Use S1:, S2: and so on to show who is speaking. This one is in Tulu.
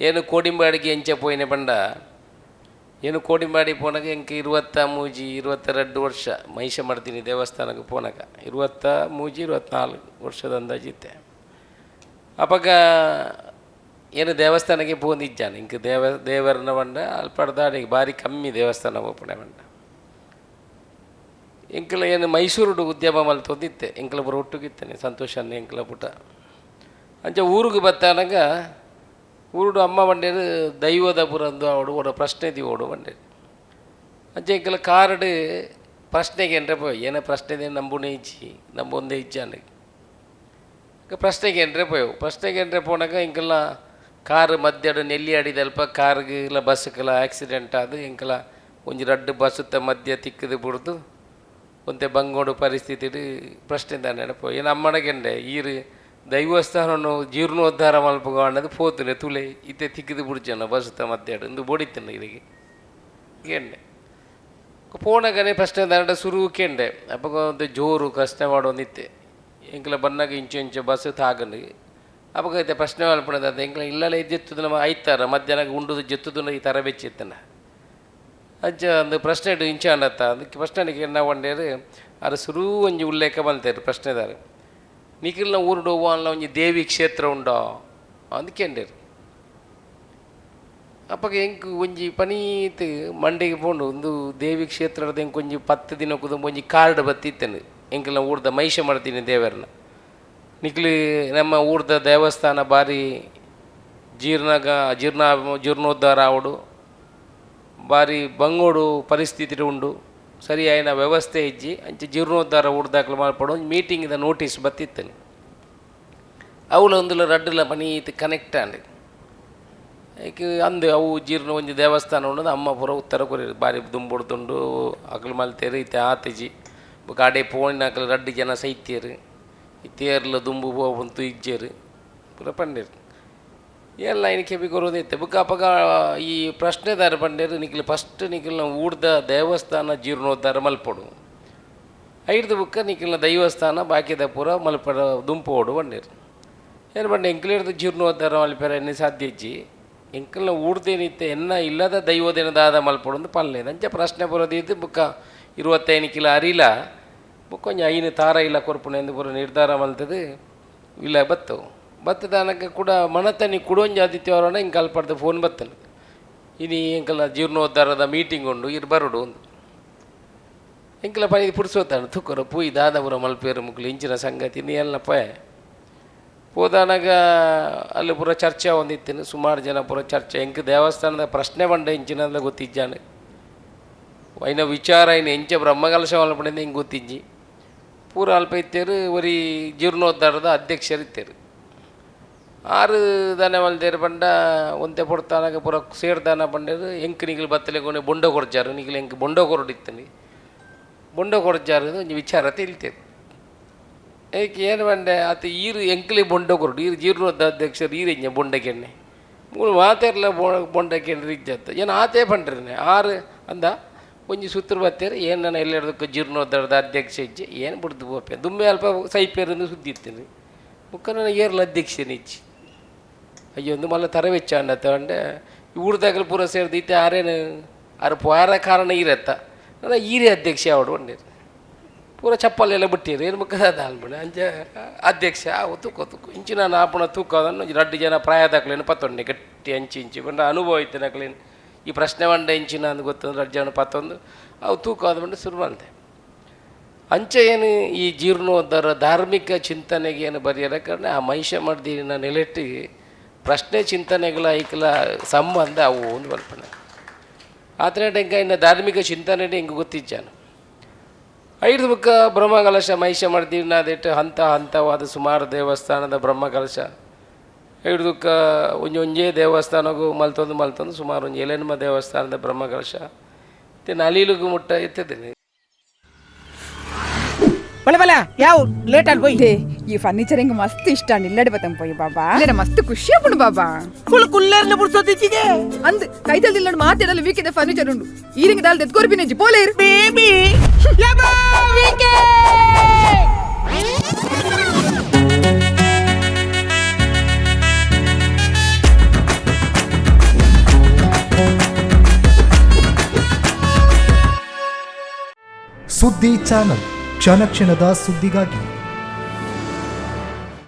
S1: ಏನು ಕೋಡಿಂಬಾಡಿಗೆ ಎಂಚ ಪೋಯಿನ ಪಂಡ ಏನು ಕೋಡಿಂಬಾಡಿ ಪೋನಾಗ ಎಂಕ್ 23 22 ವರ್ಷ ಮಹಿಷ ಮಾಡ್ತೀನಿ ದೇವಸ್ಥಾನಕ್ಕೆ ಪೋನಾಗ 23 24 ವರ್ಷದ ಅಂದಾಜಿತ್ತೆ. ಅಪಗ ಏನು ದೇವಸ್ಥಾನಕ್ಕೆ ಪೋಂದಿಜ್ಜಾನೆ ಇಂಕ್ ದೇವರನ್ನ ಪಂಡ ಅಲ್ಪಡ್ದಾಡಿಗೆ ಭಾರಿ ಕಮ್ಮಿ ದೇವಸ್ಥಾನ ಓಪನೆ ಪಂಡ. ಎಂಕಲ ಏನು ಮೈಸೂರುಡು ಉದ್ಯಮ ಮಲ್ತೊಂದಿತ್ತೆ ಎಂಕಲ ಪೂರ ಒಟ್ಟುಗಿತ್ತೇನೆ ಸಂತೋಷ ಎಂಕಲ ಪುಟ. ಅಂಚ ಊರಿಗೆ ಬತ್ತಾನಗ ಊರುಡು ಅಮ್ಮ ಬಂಡೇರು ದೈವದ ಪುರಂದು ಅವಡು ಓಡ ಪ್ರಶ್ನೆ the ಓಡು ಬಂಡೇರು. ಅಂಚ ಎಂಕಲ ಕಾರಡು ಪ್ರಶ್ನೆಗೆ ಏನ್ರೆ ಪೋಯ್ ಏನೇ ಪ್ರಶ್ನೆ ನಂಬುನೇ ಇಜ್ಜಿ ನಂಬೊಂದೇ ಇಜ್ಜಾನೆ ಪ್ರಶ್ನೆಗೆ ಏನ್ರೆ ಪೋಯವು. ಪ್ರಶ್ನೆಗೆ ಏನ್ರೆ ಪೋನಾಗ ಎಂಕಲ್ನ ಕಾರು ಮಧ್ಯಾಹ್ನ ನೆಲ್ಲಿ ಅಡಿದಲ್ಪ ಕಾರ್ಗೆ ಇಲ್ಲ ಬಸ್ಗೆಲ್ಲ ಆಕ್ಸಿಡೆಂಟ್ ಆದು ಎಂಕಲ ಒಂಜಿ ರಡ್ಡು ಬಸ್ಸುತ್ತ ಮಧ್ಯ ತಿಕ್ಕದು ಬಿಡ್ದು ಒಂತೆ ಬಂಗೋಡು ಪರಿಸ್ಥಿತಿ ಪ್ರಶ್ನೆ ದಾನೆ ಪೋಯ್. ಏನು ಅಮ್ಮನಗೆಂಡೆ ಈರು ದೈವಸ್ಥಾನನು ಜೀರ್ಣೋದ್ಧಾರ ಮಲ್ಪಗ ಅನ್ನೋದು ಪೋತುನೆ ತುಲೆ ಇತ್ತೆ ತಿಕ್ಕದು ಬಿಡ್ಚನ ಬಸ್ಸುತ್ತ ಮಧ್ಯಾಹ್ನ ಇಂದು ಬೋಡಿತ್ತನ ಇದಕ್ಕೆ ಕೆಂಡೆ ಪೋಣಗನೆ ಪ್ರಶ್ನೆ ದಾಂಡ ಸುರು ಕೆಂಡೆ. ಅಪ್ಪಗ ಒಂದು ಜೋರು ಪ್ರಶ್ನೆ ಮಾಡೋಂದಿತ್ತೆ ಎಂಕಲ ಬನ್ನಾಗ ಇಂಚು ಇಂಚು ಬಸ್ ತಾಗಂಡು ಅಪ್ಪಗ ಐತೆ ಪ್ರಶ್ನೆ ಮಲ್ಪಣದ ಎಂಕಲ ಇಲ್ಲಲ್ಲ ಜೆತ್ತುದು ನಮ್ಮ ಐತಾರ ಮಧ್ಯಾಹ್ನ ಉಂಡುದು ಜೆತ್ತುದು ಈ ಥರ ಬೆಚ್ಚಿತ್ತನ ಅಜ್ಜ ಒಂದು ಪ್ರಶ್ನೆ ಇಂಚ ಅಂಡತ್ತ. ಅದಕ್ಕೆ ಪ್ರಶ್ನೆಗೆ ಎನ್ನ ಒಂಡೇರು ಅದು ಸುರು ಒಂಜಿ ಉಲ್ಲೇಖ ಬಂತೇರು ಪ್ರಶ್ನೆದಾರ ನಿಖಿಲ್ನ ಊರುಡು ಅಲ್ಲ ಒಂಜಿ ದೇವಿ ಕ್ಷೇತ್ರ ಉಂಡೋ ಅಂದ್ಕೆಂಡೇರು. ಅಪ್ಪಗ ಎಂಕ್ ಒಂಜಿ ಪನೀತ್ ಮಂಡೆಗೆ ಪೋಂಡು ಒಂದು ದೇವಿ ಕ್ಷೇತ್ರದ ಎಂಕ್ ಒಂಜಿ 10 ದಿನಕ್ಕೂ ಒಂಜಿ ಕಾರ್ಡ್ ಬತ್ತಿತ್ತೇನೆ ಎಂಕಲ್ನ ಊರ್ದ ಮಹಿಷ ಮಾಡ್ತೀನಿ ದೇವರನ್ನ. ನಿಕ್ಲಿ ನಮ್ಮ ಊರ್ದ ದೇವಸ್ಥಾನ ಭಾರಿ ಜೀರ್ಣೋದ್ಧಾರ ಆವಡು ಭಾರಿ ಬಂಗೋಡು ಪರಿಸ್ಥಿತಿ ಉಂಡು ಸರಿಯಾಯಿನ ವ್ಯವಸ್ಥೆ ಇಜ್ಜಿ ಅಂಚೆ ಜೀರ್ಣೋದ್ಧಾರ ಊರ್ದಾಕ್ಲು ಮಲ್ಪಡು ಒಂಜಿ ಮೀಟಿಂಗಿದ ನೋಟಿಸ್ ಬತ್ತಿತ್ತೇನೆ. ಅವುಲ ಒಂದುಲ ರಡ್ಡುಲ ಪನೀತ್ ಕನೆಕ್ಟ್ ಆಂಡ್ ಏಕೆ ಅಂದು ಅವು ಜೀರ್ಣ ಒಂಜಿ ದೇವಸ್ಥಾನ ಉಂಡು ಅಮ್ಮ ಪೂರ ಉತ್ತರ ಕೊರಿ ಭಾರಿ ದುಂಬುಡ್ದುಂಡು ಅಕಲು ಮಲ್ತೇರು ಇತ್ತೆ ಆತಿಜಿ ಬೊಕ ಆಡೆ ಪೋಣಿನ ಅಕಲು ರಡ್ಡು ಜನ ಸೈತ್ಯರು ಈ ತೇರ್ಲ ದುಂಬು ಪೋಪುಂತು ಇಜ್ಜೇರು ಪೂರ ಪಂಡೇರು ಎಲ್ಲ ಇನ್ನು ಕೆಬಿ ಕೊರೋದಿತ್ತೆ. ಬೊಕ ಅಪಗ ಈ ಪ್ರಶ್ನೆದಾರ ಪಂಡೇರು ನಿಕ್ಲು ಫಸ್ಟ್ ನಿಕ್ಲ್ನ ಊರ್ದ ದೇವಸ್ಥಾನ ಜೀರ್ಣೋದ್ಧಾರ ಮಲ್ಪೊಡು ಐಡ್ದು ಬೊಕ್ಕ ನಿಕ್ಲ್ನ ದೈವಸ್ಥಾನ ಬಾಕಿದ ಪೂರ ಮಲ್ಪಡ ದುಂಪೋಡು ಪಂಡೇರು. ಏನು ಪಂಡ ಎಂಕ್ಲೇರ್ದು ಜೀರ್ಣೋದ್ಧಾರ ಮಲ್ಪೆರ ಎನ್ನೆ ಸಾಧ್ಯ ಇಜ್ಜಿ ಎಂಕಲ್ನ ಊರ್ದೇನಿತ್ತೆ ಎನ್ನ ಇಲ್ಲದ ದೈವದೇನ ದಾದ ಮಲ್ಪೊಡು ಅಂದ್ ಪಲ್ಲೆ ಅಂಚ ಪ್ರಶ್ನೆ ಬರೋದಿದ್ದು ಬೊಕ್ಕ 25 ಕಿಲೋ ಅರಿಲ ಬೊಕ್ಕ ಒಂಜಿ 5 ತಾರ ಇಲ್ಲ ಕೊರ್ಪುಣೆ ಎಂದು ಪೂರ ನಿರ್ಧಾರ ಮಲ್ತದು ಇಲ್ಲ ಬತ್ತು ಬತ್ತದಾನಕ ಕೂಡ ಮನತನಿ ಕುಡೊಂಜಿ ಆದಿತ್ಯವಾರನ ಹಿಂಗೆ ಅಲ್ಪಡ್ದು ಫೋನ್ ಬತ್ತನು ಇನಿ ಎಂಕಲ್ನ ಜೀರ್ಣೋದ್ಧಾರದ ಮೀಟಿಂಗ್ ಉಂಡು ಇರು ಬರೋಡು ಒಂದು ಎಂಕಲ ಪನಿ ಪುಡ್ಸೋತಾನು ತುಕ್ಕರು ಪೂಯ್ ದಾದಪುರ ಮಲ್ಪೇರು ಮುಕ್ಲು ಇಂಚಿನ ಸಂಗತಿ ನೀ ಎಲ್ಲ ಪೋಯೆ ಪೋದಾನಾಗ ಅಲ್ಲಿ ಪೂರ ಚರ್ಚೆ ಒಂದಿತ್ತೇನೆ ಸುಮಾರು ಜನ ಪೂರ ಚರ್ಚೆ ಎಂಕ್ ದೇವಸ್ಥಾನದ ಪ್ರಶ್ನೆ ಬಂಡ ಇಂಚಿನ ಗೊತ್ತಿಜ್ಜಾನೆ ಐನ ವಿಚಾರ ಐನ ಎಂಚ ಬ್ರಹ್ಮಕಲಶ ಮಲ್ಪಣಿಂದ ಹಿಂಗೆ ಗೊತ್ತಿಜ್ಜಿ ಪೂರ ಅಲ್ಪ ಇತ್ತೇರು ಒರಿ ಜೀರ್ಣೋದ್ಧಾರದ ಅಧ್ಯಕ್ಷರು ಇತ್ತೇರು ಆರು ದಾನೆ ಮಲ್ತೇರು ಪಂಡ ಒಂತೆ ಪೊಡ್ತಾನಾಗ ಪೂರ ಸೇರ್ದಾನ ಪಂಡೇರು ಎಂಕ್ ನಿಗಿಲು ಬತ್ತಲೆ ಕೊನೆ ಬೊಂಡ ಕೊರ್ಚಾರು ನಿಗಿಲು ಎಂಕ್ ಬೊಂಡ ಕೊರಡಿತ್ತನಿ ಬೊಂಡ ಕೊರ್ಚಾರು ಒಂಜಿ ವಿಚಾರ ತಿಳಿತೇರು. ಏಕೆ ಏನು ಪಂಡೆ ಆತ ಈರು ಎಂಕ್ಲಿ ಬೊಂಡ ಕೊರಡು ಈರು ಜೀರ್ಣೋದ್ಧಾರ ಅಧ್ಯಕ್ಷರು ಈರು ಎಂಜ ಬೊಂಡಕೆಣ್ಣೆ ಮೂಲು ಮಾತೆರ್ಲ ಬೊಂಡಕೆಣ್ಣೆ ಇಜ್ಜತ್ತ ಏನು ಆತೇ ಪಂಡ್ರನೆ ಆರು ಅಂದ ಒಂಜಿ ಸೂತ್ರ ಬತ್ತೇರು ಏನು ನಾನು ಎಲ್ಲೆರದಕ್ಕೂ ಜೀರ್ಣೋದ್ಧಾರದ ಅಧ್ಯಕ್ಷ ಇಜ್ಜಿ ಏನು ಬಿಡ್ದು ಬೋಪೆ ದುಮ್ಮೆ ಅಲ್ಪ ಸೈಪೇರಂದು ಸುದ್ದಿ ಇತ್ತೇನೆ ಬೊಕ್ಕ ನನ್ನ ಏರ್ಲ ಅಧ್ಯಕ್ಷನ ಇಜ್ಜಿ ಅಯ್ಯೋ ಒಂದು ಮಲ್ಲ ತರವೆಚ್ಚ ಅಂಡ ಅಂಡೆ ಊರ್ದಾಗಲು ಪೂರ ಸೇರ್ದು ಇತ್ತೆ ಆರೇನು ಆರು ಪೋರ ಕಾರಣ ಈರತ್ತ ನನ್ನ ಈರೇ ಅಧ್ಯಕ್ಷ ಅವಡು ಒಂಡೇರು ಪೂರ ಚಪ್ಪಲೆಲ್ಲ ಬಿಟ್ಟಿರು ಏನು ಮುಖ ಅಲ್ಬಣ ಅಂಚ ಅಧ್ಯಕ್ಷ ಅವು ತೂಕ ತೂಕು ಇಂಚಿನ ನಾಪುಣ ತೂಕ ಅದನ್ನು ರಡ್ಡು ಜನ ಪ್ರಾಯದಾಕ್ಲೇನು ಪತ್ತೊಂಡೆ ಗಟ್ಟಿ ಅಂಚಿ ಇಂಚಿ ಬಂಡ ಅನುಭವ ಇತ್ತು ನಕ್ಲೇನು ಈ ಪ್ರಶ್ನೆ ಬಂಡ ಇಂಚಿನ ಅಂದು ಗೊತ್ತಂದ್ರೆ ರಡ್ಡು ಜನ ಪತ್ತೊಂದು ಅವು ತೂಕ ಆದ್ಕೊಂಡು ಶುರು ಬಂತೆ. ಅಂಚೆ ಏನು ಈ ಜೀರ್ಣೋದ್ಧಾರ ಧಾರ್ಮಿಕ ಚಿಂತನೆಗೆ ಏನು ಬರೆಯಲ್ಲ ಕಾರಣ ಆ ಮಹಿಷ ಮಾಡ್ದಿನ ನೆಲೆಟ್ಟಿ ಪ್ರಶ್ನೆ ಚಿಂತನೆಗಳ ಐಕಲ ಸಂಬಂಧ ಅವು ಒಂದು ಬಲ್ಪನೆ ಆತನೇ ಟೆಂಕ ಇನ್ನು ಧಾರ್ಮಿಕ ಚಿಂತನೆ ಹಿಂಗೆ ಗೊತ್ತಿಜ್ಜಾನು. ಐದು ಬುಕ್ಕ ಬ್ರಹ್ಮಕಲಶ ಮಹಿಷ ಮಾಡ್ದಿನ ಹಂತ ಹಂತವಾದ ಸುಮಾರು ದೇವಸ್ಥಾನದ ಬ್ರಹ್ಮಕಲಶ ಹಿಡ್ದಕ್ಕ ಒಂಜಿ ಒಂಜೇ ದೇವಸ್ಥಾನಗೂ ಮಲ್ತೊಂದು ಮಲ್ತೊಂದು ಸುಮಾರು ಒಂಜಿ ಎಲೆನ್ಮ ದೇವಸ್ಥಾನದ ಬ್ರಹ್ಮಕಲಶ ನಲೀಲುಗು ಮುಟ್ಟ ಎತ್ತಿದ್ದೀನಿ.
S2: ಬಲೆ ಬಲೆ ಯಾವ ಲೇಟ್ ಆಗಿ ಹೋಯ್.
S3: ಈ ಫರ್ನಿಚರ್ ಹಿಂಗ್ ಮಸ್ತ್ ಇಷ್ಟ ಇಲ್ಲಡೆ ಬತ್ತಂ ಪೋಯಿ ಬಾಬಾ. ಇಲ್ಲ ಮಸ್ತ್ ಖುಷಿ ಆಪುಂಡು ಬಾಬಾ.
S2: ಕುಲ್ ಕುಲ್ಲೇರ್ನ ಬುಡ್ಸೋದಿಚ್ಚಿಗೆ.
S3: ಅಂದ್ ಕೈತಲ್ದಿಲ್ಲ ಮಾತಾಡಲು ವೀಕಿದ ಫರ್ನಿಚರ್ ಉಂಡು. ಈರಿಂಗ್ ದಾಲ್ ದೆತ್ಕೋರ್ ಬಿನೆಜಿ ಪೋಲೇರು.
S2: ಬೇಬಿ ಯಬಾ ವೀಕೆ.
S4: ಸುದ್ದಿ ಚಾನಲ್, ಕ್ಷಣ ಕ್ಷಣದ ಸುದ್ದಿಗಾಗಿ.